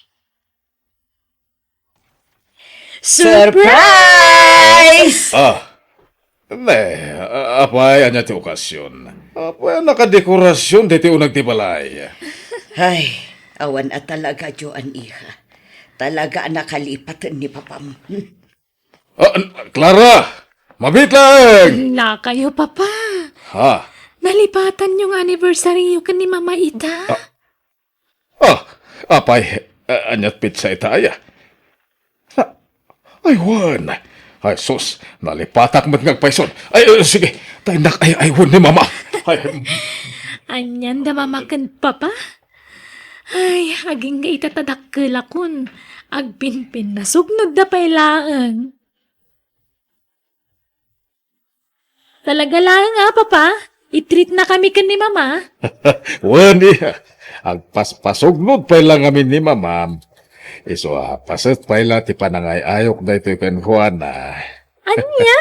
Surprise! Ah, Ne, a-, apay, ania ti okasion? Apay, a nakadekorasion daytoy uneg ti balay. Ay, awan a talaga, Joan, iha. Talaga a nakalipaten ni papam. Ah, Clara! Mabiit laeng! Hala kayo, Papa. Ha? Nalipatan yung anniversary-yo ken ni Mama ita. Ah, Ah, apay, a-, aniat petsa ita aya? Na, ay, wen. Ay, sus, nalipatak met nga agpayson. Ay, ay, sige, ta innak ay, ay, wen ni Mama. Ay, Anian da Mama ken Papa? Ay, agingga ita ta dakkelakon. Agpinpinnasugnod da pay laeng. Talaga laeng a, Papa? I-treat na kami ken ni Mama? Wen, iya. Agpaspasugnod pay la ngamin ni Mamam. Isu a, paset pay la ti panangay-ayok daytoy kenkuana. Ania?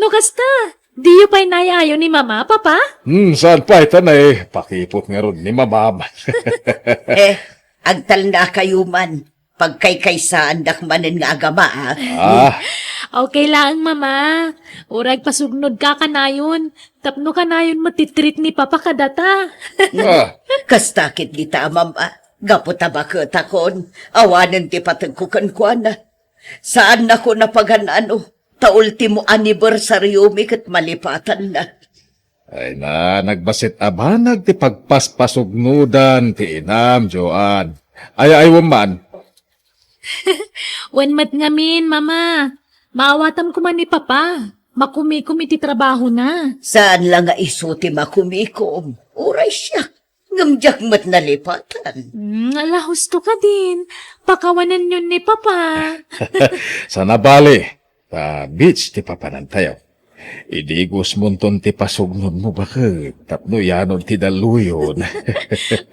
No kasta, diyo pay naayayo ni Mama, Papa? Hmm, saan pay ta nay pakipot ngarud ni Mamam. Eh, agtalna kayo man. Pagkaykaysaandak manen nga agama, a. Ah. Okay laeng, Mama. Uray pasugnod ka kanayon. Tapno kanayon met ti treat ni Papa kadata. Ah. Kasta ket dita, Mama. Gapu ta baketakon, awanen ti pategko kenkuana. Saannakon a pagan-ano, ta ultimo anniversaryomi ket malipatanna. Ay na, nagbassit a banag ti pagpaspasugnodan ti inam, Joan. Ay, ay, man. Wen met ngamin, Mama. Maawatam koma ni Papa. Makumikom iti trabahona. Saan la nga isu ti makumikom. Uray siak. Ngem diak met nalipatan. Hmm, ala, husto kadin. Pakawanenyon ni Papa. Saan a bale, ta beach ti papanantayo. Idigosmonton ti pasugnodmo baket tapno iyanod ti dalluyon.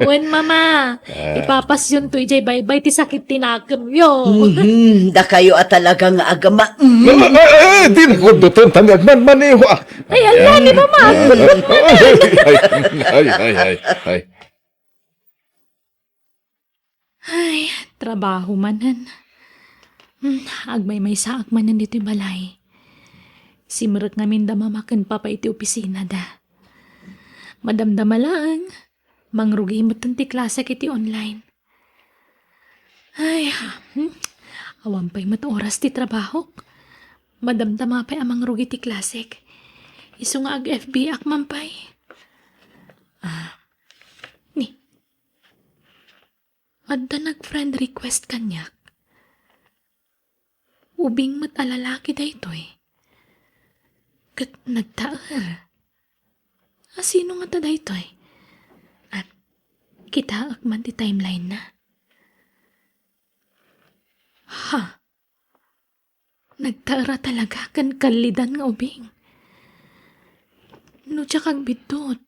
Wen, Mama, Ah. ipapasyonto idiay baybay ti sakit ti nakemyo. Mhm, dakayo a talaga nga agama. Mhm. Ay, ay, ay, ay, di na ko duton, tan agmanmaneho, ah. Ay, ala, ni Mama. Ay, ay, ay, ay, ay. Ay, trabaho manen. Hmm, agmaymaysaak manen ditoy balay. Simrek ngamin da Mama ken Papa iti opisina da. Madamdama laeng, mangrugi metten ti klasek iti online. Ay, hmm, awan pay met oras ti trabahok. Madamdama pay a mangrugi ti klasek. Isu nga ag-F B ak man pay. Ah, ni, Adda nag-friend request kaniak. Ubing met a lalaki daytoy. Ket nagtaer. A, sino ngata daytoy? Ah, kitaek man ti timeline na. Ha? Nagtaera talaga ken kallidan nga ubing. No diak agbiddut,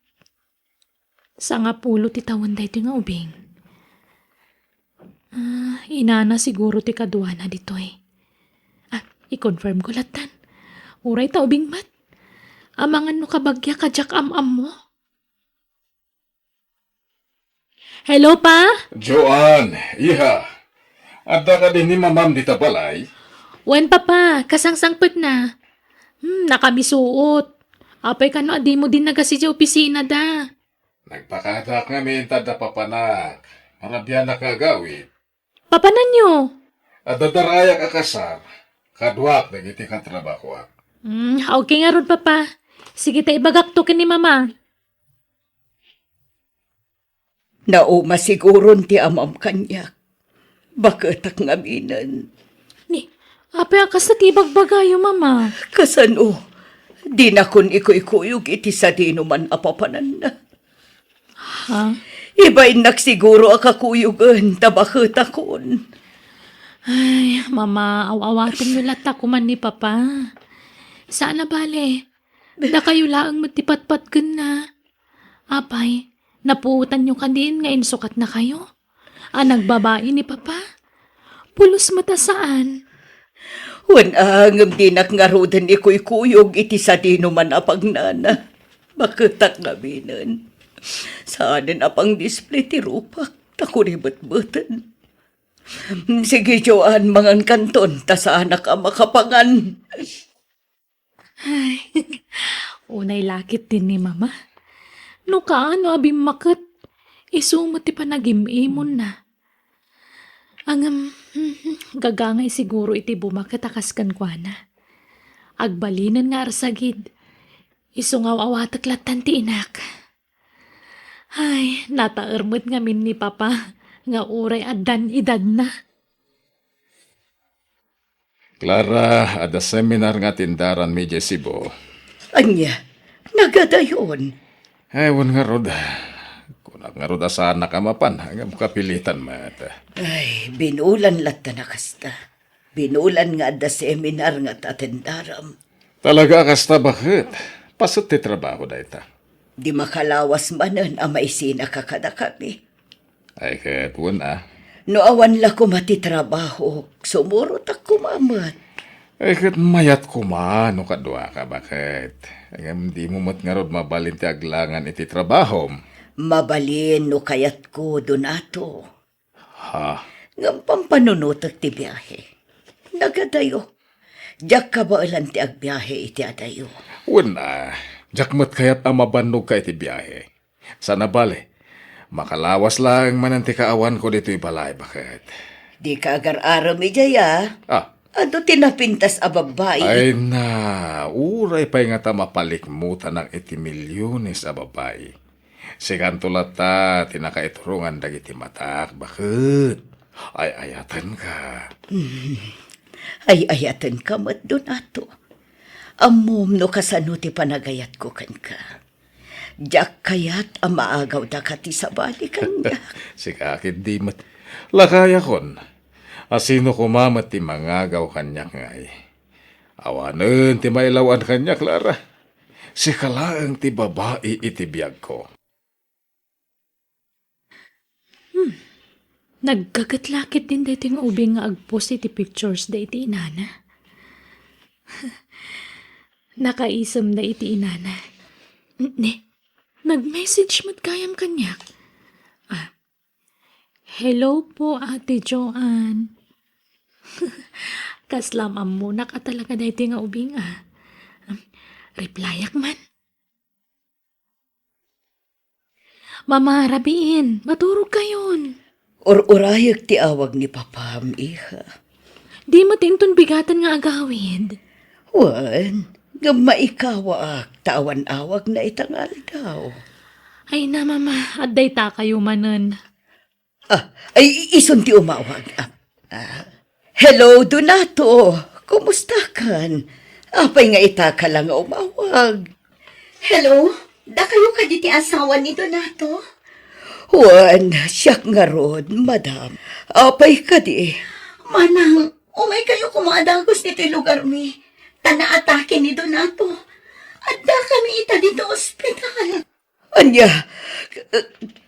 sangapulo ti tawen daytoy nga ubing. Ah, inana siguro ti kaduana ditoy. Ah, i-confirm ko lattan. Uray ta ubing met. Amangan no kabagyak a diak am-ammo. Hello, Pa? Joan, iha. Adda kadi ni Mamam dita balay? Wen, Papa, kasangsangpetna. Hmm, nakamisuot. Apay kano a dimo dinnagas idiay opisina da? Nagpakadaak ngamin ta adda papanak. Marabianak nga agawid. Papananyo? Adda darayak a kasar. Kaduak dagiti katrabahoak. Hmm, okay ngarud, Papa. Sige ta ibagakto ken ni Mama. Nauma siguron ti amam kaniak. Baketak ngaminen. Ni, apay a kasta ti ibagbagayo, Mama? Kasano? Dinakon ikuykuyog iti sadinoman a papananna. Ha? Ibainnak siguro a kakuyogen ta baketakon. Ay, Mama, aw-awatenyo latta koma ni Papa. Saan a bale. Dakayo laeng met ti patpatgenna. Apay, napuotanyo kadin nga insukatnakayo? A nagbabai ni Papa? Pulos met a saan. Wen a, ngem dinak ngaruden ikuykuyog iti sadinoman a pagnana. Baketak ngaminen. Saanen a pangdisplay ti rupak, ta kuribetbeten. Sige, Joan, mangankanton, ta saanak a makapangan. Ay, unay lakit din ni Mama. No kaano a bimmaket, isu met ti panagim-imonna. Ngem, gagangay siguro iti bumaket a kas kenkuana. Agbalinen nga arsagid, isu nga aw-awatek lattan ti inak. Ay, nataer met ngamin ni Papa nga uray addan edadna. Clara, adda seminar nga atendaranmi idiay Cebu. Ania? Nagadayon? Ay, wen ngarud. Kunak ngarud a saannak a mapan, ngem kapilitan met. Ay, binulan latta na kasta. Binulan nga adda seminar nga atendaram. Talaga a kasta, baket? Paset ti trabaho dayta. Di makalawas manen a maisinaka kadakami. Ay, ket wen a. No awan la koma ti trabaho, sumurotak koma met. Ay, ket mayat koma no kaduaka, baket? Ngem dimo met ngarud mabalin ti aglangan iti trabahom. Mabalin no kayatko, Donato. Ha? Ngem pampanunotek ti biahe. Nagadayo. Diak kabaelan ti agbiahe iti adayo. Wen a, diak met kayat a mabannogka iti biahe. Sana bale, makalawas laeng manen ti kaawanko ditoy balay, baket? Dika agar-arem idiay a. Ah. Adu ti napintas a babbai? Ay na, uray pay ngata mapalikmutanak iti milyones a babbai. Sikanto latta ti nakaiturongan dagiti matak, baket? Ay-ayatenka. Hmm. Ay-ayatenka met, Donato. Ammom no kasano ti panagayatko kenka. Diak kayat a maagawdaka ti sabali kaniak. Sika ketdi met. Lakayakon, a sino koma met ti mangagaw kaniak ngay? Awanen ti mailaw-an kaniak, Clara. Sika laeng ti babai iti biagko. Hmm. Naggaget la ketdin daytoy nga ubing nga agpost iti pictures da iti inana. Nakaisemda iti inana. Ne, nag-message met gayam kaniak. Ah, "Hello po, Ate Joanne." Kasla ammonak a talaga daytoy nga ubing a. Replyak man. Mama, rabiin, maturogkayon. Ur-urayek ti awag ni Papam, iha. Di met inton bigaten nga agawid. Wen, ngem maikawaak ta awan awagna ita nga aldaw. Ay na, Mama, adda itakayo manen. Ah, ay, isun ti umawag. Ah, ah. Hello, Donato. Kumustakan? Apay nga itaka la nga umawag? Hello? Dakayo kadi ti asawa ni Donato? Wen, siak ngarud, madam. Apay kadi? Manang, umaykayo koma a dagus ditoy lugarmi. Ta naatake ni Donato. Addakami ita ditoy ospital. Ania,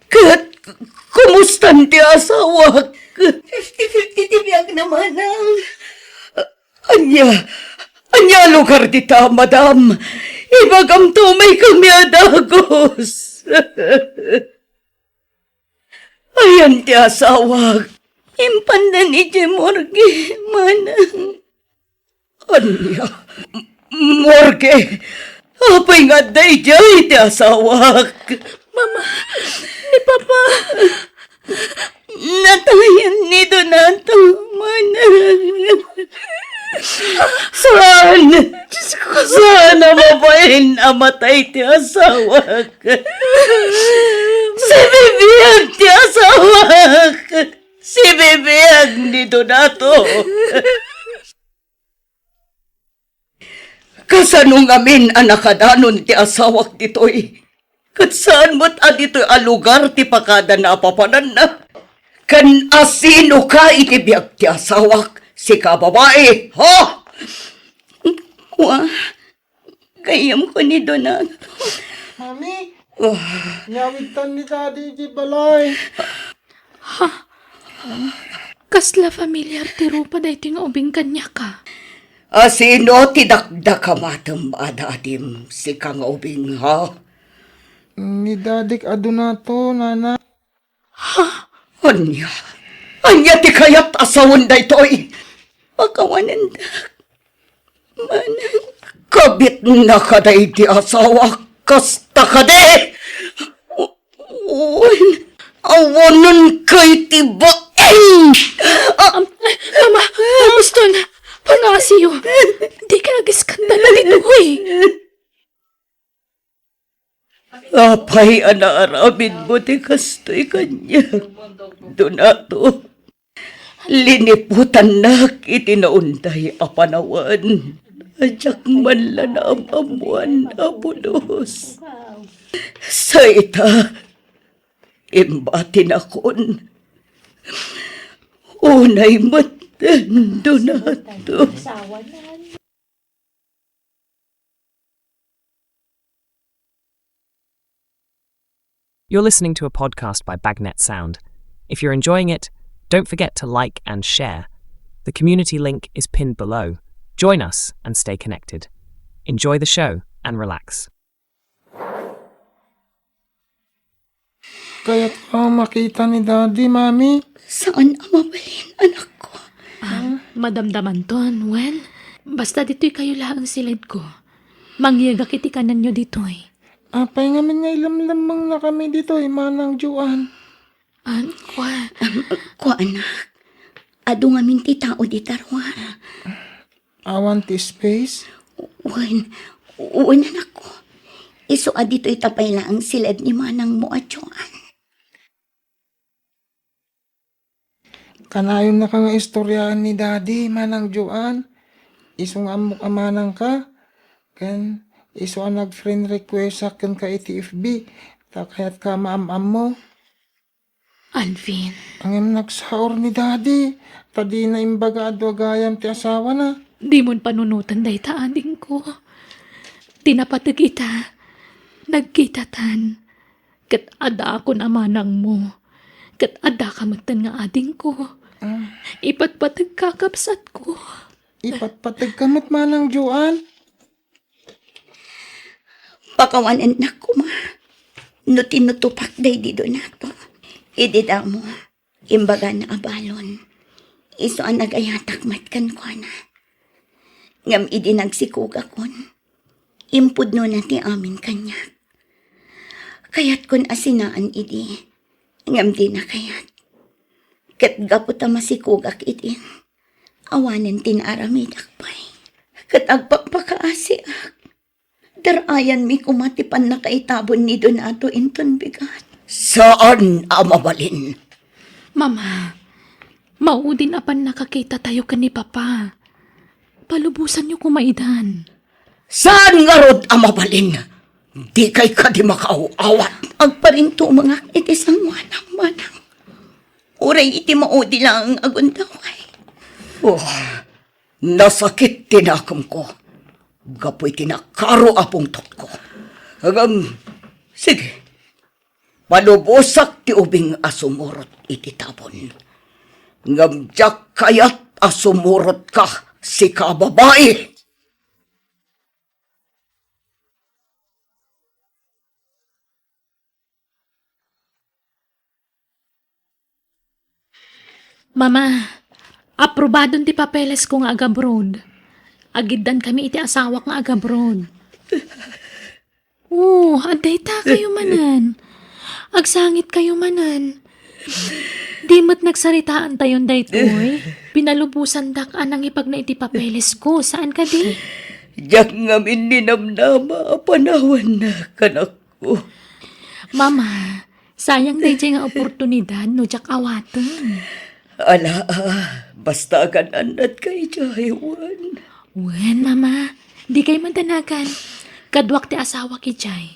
ket kumustan ti asawak? Fifty fifty ti biagna, manang. Ania, ania lugar dita, madam? Ibagam ta umaykami a dagus. Ayan ti asawak. Impandan idiay morgue, manang. Ania? Morgue? Apay nga adda idiay ti asawak? Mama, ni Papa. Natayan ni Donato, manang. Saan? Diyos ko. Saan a mabain a matay ti asawak? Sibibiag ti asawak. Sibibiag ni Donato. Kasano ngamin a nakadanon ti asawak ditoy? Ket saan met a ditoy a lugar ti pakadana a papananna? Ken asinoka iti biag ti asawak? Sika babai, ha? Kua, gayyemko ni Donato. Mami, ah, nyawidtan ni Daddy iti balay. Ha? Kasla familiar ti rupa daytoy nga ubing kaniak a? Asino ti dakdakamatem a dadim, sika nga ubing, ha? Ni Dadik a Donato, nana. Ha? Ania? Ania ti kayat a sawen daytoy? Pakawanendak. Manang. Kabitnaka daydi asawak, kasta kadi? Wen, awanenka iti bain! Ah! Am-, Mama, Mama Stone, pangngasiyo. Dikay agiskanta ditoy. Apay a naaramidmo ti kastoy kaniak, Donato? Liniputannak iti naunday a panawen. Diak man la naam-ammoan a pulos. Sa ita, imbatinakon. Unay met, Donato. You're listening to a podcast by Bagnet Sound. If you're enjoying it, don't forget to like and share. The community link is pinned below. Join us and stay connected. Enjoy the show and relax. Kayat ko makita ni Daddy, Mami. Saan a mabalin, anakko? Ah, madamdamanton, wen. Basta ditoy kayo laeng siled ko. Mangyegak iti kanenyo ditoy. Apay ngamin nga ilamlammangakami ditoy, Manang Joan? An, kua. Am, kua, anak. Adu ngamin ti tao dita rua. Awan ti space? Wen, wen, anakko. Isu a ditoy ta pay laeng siled ni manangmo a Joan. Kanayonnaka nga istoryaen ni Daddy, Manang Joan. Isu nga ammok a manangka, ken isu a nag-friend requestak kenka iti F B, ta kayatka a maam-ammo. Alvin. Ngem nagsaor ni Daddy, ta dina imbaga a adu gayam ti asawana. Dimon panunoten dayta, adingko. Ti napateg ita, nagkitatan. Ket adakon a manangmo. Ket addaka metten nga adingko. Ah. Ipatpategka, kabsatko. Ipatpategka met, Manang Joan. Pakawanennak koma no tinutupak daydi Donato. Idi damo, imbagana a balon. Isu a nagayatak met kenkuana. Ngem idi nagsikogakon, impudnona ti amin kaniak. Kayatkon a sinaan idi, ngem dina kayat. Ket gapu ta masikogak idi, awanen ti naaramidak pay. Ket agpakpakaasiak. Dar-ayanmi koma ti pannakaitabon ni Donato inton bigat. Saan a mabalin. Mama, maudin a pannakakitatayo ken ni Papa. Palubosanyo koma idan. Saan ngarud a mabalin? Dikay kadi makaaw-awat. Agparintumengak iti sangoanak, manang. Uray iti maudi laeng a gundaway. Oh, nasakit ti nakemko gapu iti nakaro a pungtotko. Ngem, sige, palubosak ti ubing a sumurot iti tabon. Ngem diak kayat a sumurotka, sika a babai. Mama, aprobadon ti papelesko nga agabroad. Agiddan kami iti asawak nga agabroad. Oh, adda ita kayo manen. Agsangit kayo manen. Di met nagsaritaan tayon daytoy. Pinalubosandak a nangipagna iti papelesko. Saan kadi? Diak ngamin ninamnama a panawanna, kanak. Oh. Mama, sayang daydiay nga oportunidad no diak awaten. Ala, ah, basta agan-annadka idiay, wen. Wen, Mama. Dikay madanagan. Kaduak ti asawak idiay.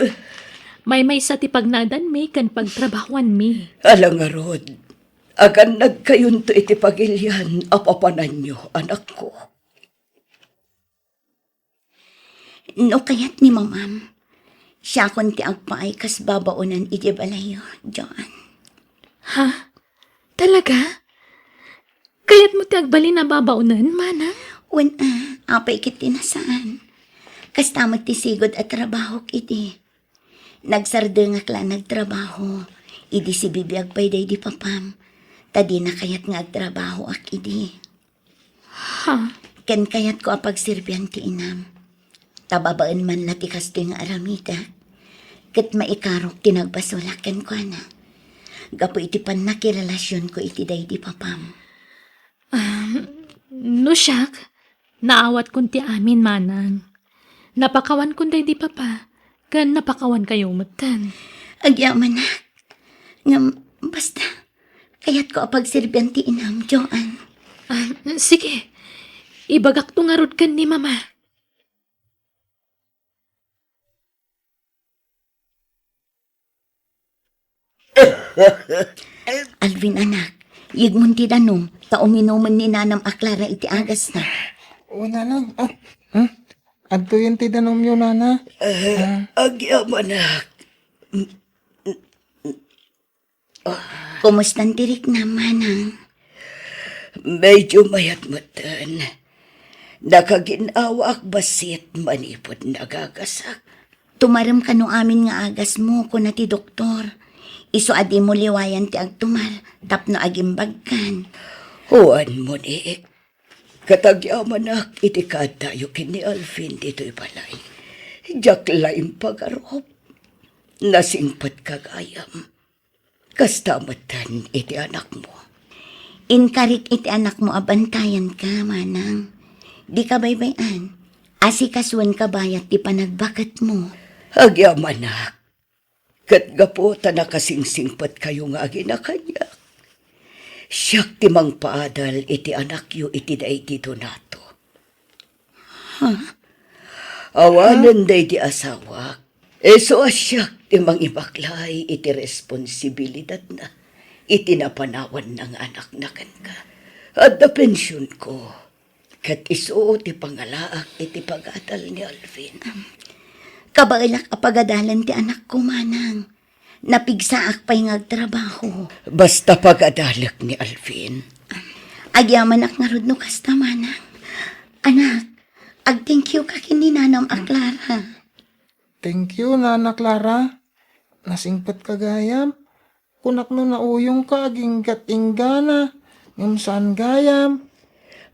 Maymaysa ti pagnaedanmi ken pagtrabahoanmi. Ala ngarud, agannadkayonto iti pagilian a papananyo, anakko. No kayat ni Mamam, siakon ti agpaay kas babaonan idiay balayyo, Joan. Ha? Talaga? Kayatmo ti agbalin a babaonan, Manang? Wen a, apay ket ti nasaan. Kasta met ti sigud a trabahok idi. Nagsardengak la nagtrabaho idi sibibiag pay daydi Papam, ta dina kayat nga agtrabahoak idi. Ha? Ken kayatko a pagserbian ti inam. Ta babaen man la ti kastoy nga aramidek, ket maikarok ti nagbasolak kenkuana gapu iti pannakirelasionko iti daydi papam. Ah, no siak, naawatkon ti amin, manang. Napakawankon daydi papa, ken napakawankayo metten. Agyamanak. Ngem, basta, kayatko a pagserbian ti inam, Joan. Ah, sige. Ibagakto ngarud ken ni mama. Alvin, anak, yegmon ti danum, ta uminomen ni nanam a Clara iti agasna. O, nanang, ah, hmm? Adtoyen ti danumyo, nana. Ah, agyamanak. Kumustan ti riknam, manang? Medyo mayat metten. Nakagin-awaak bassit manipud nagagasak. Tumarem kano amin nga agasmo, kuna ti doktor. Isu a dimo liwayan ti agtumar tapno agimbagkan. Wen, Monique. Ket agyamanak iti kaaddayo ken ni Alvin ditoy balay. Diak la impagarup. Nasingpetka gayam. Kasta metten iti anakmo. Inkarik iti anakmo a bantayanka, manang. Dika baybay-an. Asikasuenka bayat ti panagbaketmo. Agyamanak. Ket gapu ta nakasingsingpetkayo nga agina kaniak, siak ti mangpaadal iti anakyo iti daydi Donato. Ha? Awanen daydi asawak, isu a siak ti mangibaklay iti responsibilidatna iti napanawanna nga anakna kenka. Adda pensionko, ket isu ti pangalaak iti pagadal ni Alvin. Kabaelak a pagadalen ti anakko, manang. Napigsaak pay nga agtrabaho. Basta pagadalek ni Alvin. Agyamanak ngarud no kasta, manang. Anak, ag-thank you ka ken ni nanam a Clara. Thank you, Nana Clara. Nasingpetka gayam. Kunak no nauyongka agingga't inggana, ngem saan gayam.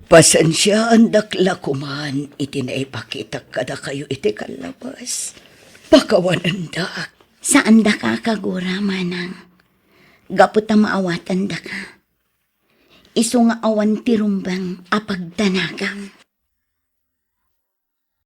Pasensiaandak la koman iti naipakitak kadakayo iti kallabas. Pakawanendak. Saandaka a kagura, manang. Gapu ta maawatandaka. Isu nga awan ti rumbeng a pagdanagam.